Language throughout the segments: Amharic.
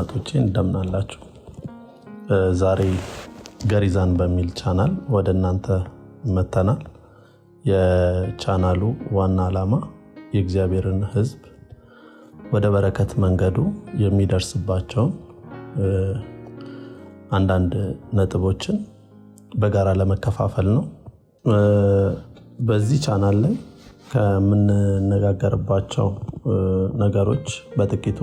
እህቶቼ እንደምን አላችሁ? ዛሬ ገሪዛን በሚል ቻናል ወደ እናንተ መተናል። የቻናሉ ዋና ዓላማ የእግዚአብሔርን ሕዝብ ወደ በረከት መንገዱ የሚደርስባቸውን አንዳንድ ነጥቦችን በጋራ ለመከፋፈል ነው። በዚህ ቻናል ላይ ከምንነጋገርባቸው ነገሮች በጥቂቱ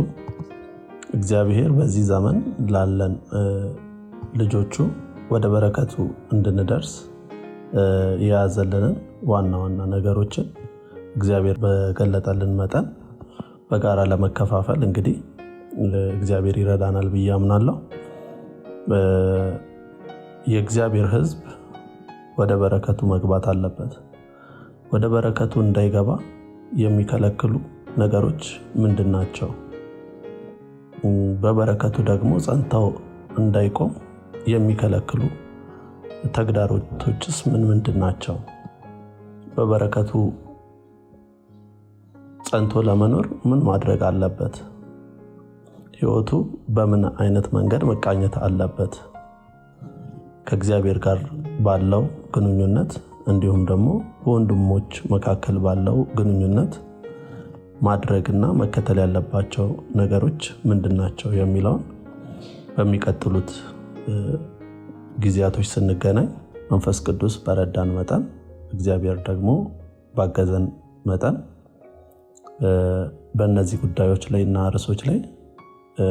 እግዚአብሔር በዚህ ዘመን ላለን ልጆቹ ወደ በረከቱ እንድንደርስ የያዘልንን ዋና ዋና ነገሮችን እግዚአብሔር በገለጠልን መጠን በጋራ ለመከፋፈል እንግዲህ እግዚአብሔር ይረዳናል ብዬ አምናለሁ። የእግዚአብሔር ሕዝብ ወደ በረከቱ መግባት አለበት። ወደ በረከቱ እንዳይገባ የሚከለክሉ ነገሮች ምንድን ናቸው? በበረከቱ ደግሞ ጸንተው እንዳይቆም የሚከለክሉ ተግዳሮቶችስ ምን ምንድን ናቸው? በበረከቱ ጸንቶ ለመኖር ምን ማድረግ አለበት? ሕይወቱ በምን አይነት መንገድ መቃኘት አለበት? ከእግዚአብሔር ጋር ባለው ግንኙነት እንዲሁም ደግሞ በወንድሞች መካከል ባለው ግንኙነት ማድረግና መከተል ያለባቸው ነገሮች ምንድን ናቸው የሚለውን በሚቀጥሉት ጊዜያቶች ስንገናኝ መንፈስ ቅዱስ በረዳን መጠን፣ እግዚአብሔር ደግሞ ባገዘን መጠን በእነዚህ ጉዳዮች ላይ እና ርዕሶች ላይ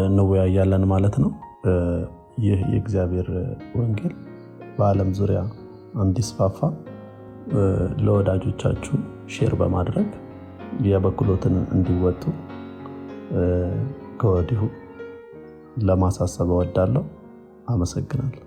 እንወያያለን ማለት ነው። ይህ የእግዚአብሔር ወንጌል በዓለም ዙሪያ እንዲስፋፋ ለወዳጆቻችሁ share በማድረግ የበኩሎትን እንዲወጡ ከወዲሁ ለማሳሰብ እወዳለሁ። አመሰግናለሁ።